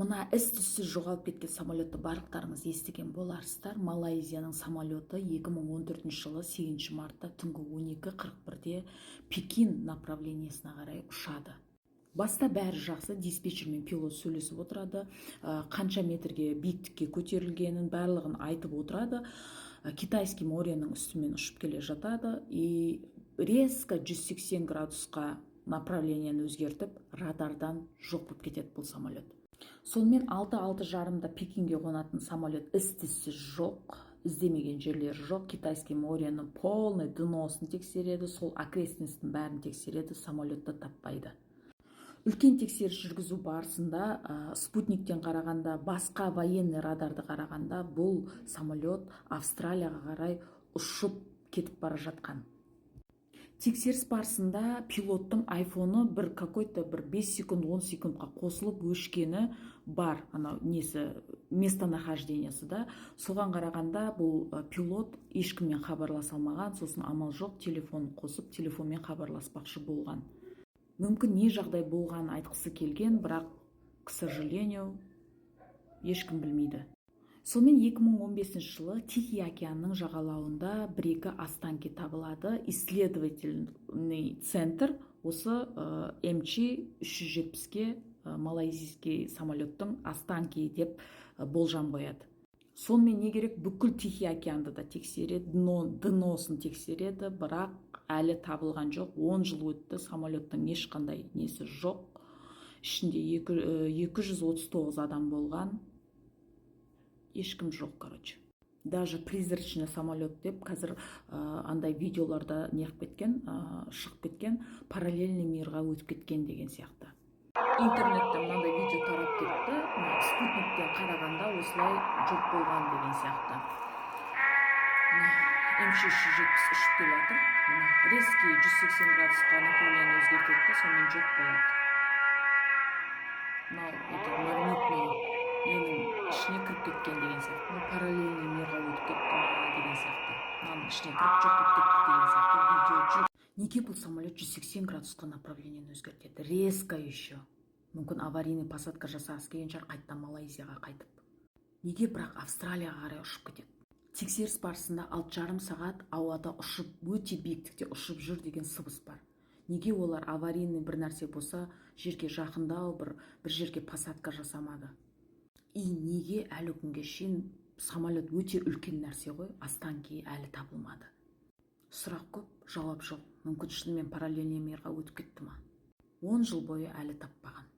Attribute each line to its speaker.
Speaker 1: Мына із түзсіз жоғалып кеткен самолетті барлықтарыңыз естіген боларсыздар. Малайзияның самолеті 2014 жылы 8 мартта түнгі 12:41-де Пекин направлениесіне қарай ұшады. Баста бәрі жақсы, диспетчер мен пилот сөйлесіп отырады, қанша метрге биіктікке көтерілгенін, барлығын айтып отырады. Китайский моренің үстімен ұшып келе жатады и резко 180 градусқа направлениені өзгертіп, радардан жоқ болып кетеді бұл самолет. Сонымен 6, 6:30-да Пекинге қонатын самолет із түзсіз жоқ. Іздемеген жерлері жоқ. Китайский моренің полный дносын тексереді, сол окрестностьтің бәрін тексереді, самолетті таппайды. Үлкен тексеріс жүргізу барысында спутниктен қарағанда, басқа военный радарды қарағанда, бұл самолет Австралияға қарай ұшып кетіп бара жатқан. Тексеріс барысында пилоттың айфоны бір какой-то бір 5 секунд, 10 секундқа қосылып өшкені бар, анау несі, местонахождениесі да. Соған қарағанда, бұл пилот ешкіммен хабарласа алмаған, сосын амал жоқ, телефон қосып, телефонмен хабарласпақшы болған. Мүмкін, не жағдай болғанын айтқысы келген, бірақ, к сожалению, ешкім білмейді. Сонымен 2015 жылы Тихий океанның жағалауында бір-екі останки табылады. Исследовательный центр осы МЧ 370-ке малайзийский самолеттің останки деп болжам қояды. Сонымен не керек, бүкіл Тихий океанды да тексереді, дносын тексереді, бірақ әлі табылған жоқ. 10 жыл өтті, самолеттің ешқандай несі жоқ. Ішінде 239 адам болған, ешкім жоқ. Короче, даже призрачный самолет деп қазір андай видеоларда неғып кеткен, шығып кеткен, параллельный мирға өтіп кеткен деген сияқты. Интернетте мынандай видео тарап кетті, мына спутниктен қарағанда осылай жоқ болған деген сияқты. Мына МЧ 370 ұшып келе жатыр, мына резкий 180 градусқа направление өзгертеді да, сонымен жоқ болады. Мынау это магнитный ненің ішіне кіріп кеткен деген сияқты, мынау параллельный мирға өтіп кетті ма деген сияқты, мынаның ішіне кіріп, жоқ болып кетті деген сияқты видео жүр. Неге бұл самолет 180 градусқа направлениені өзгертеді резко еще? Мүмкін, аварийный посадка жасағысы келген шығар, қайтадан Малайзияға қайтып. Неге бірақ Австралияға қарай ұшып кетеді? Тексеріс барысында 6,5 сағат ауада ұшып, өте биіктікте ұшып жүр деген сыбыс бар. Неге олар аварийный бір нәрсе болса, жерге жақындау бір жерге посадка жасамады? И неге әлі күнге шейін, самолет өте үлкен нәрсе ғой, останки әлі табылмады? Сұрақ көп, жауап жоқ. Мүмкін, шынымен параллельный мирға өтіп кетті ма? 10 жыл бойы әлі таппаған.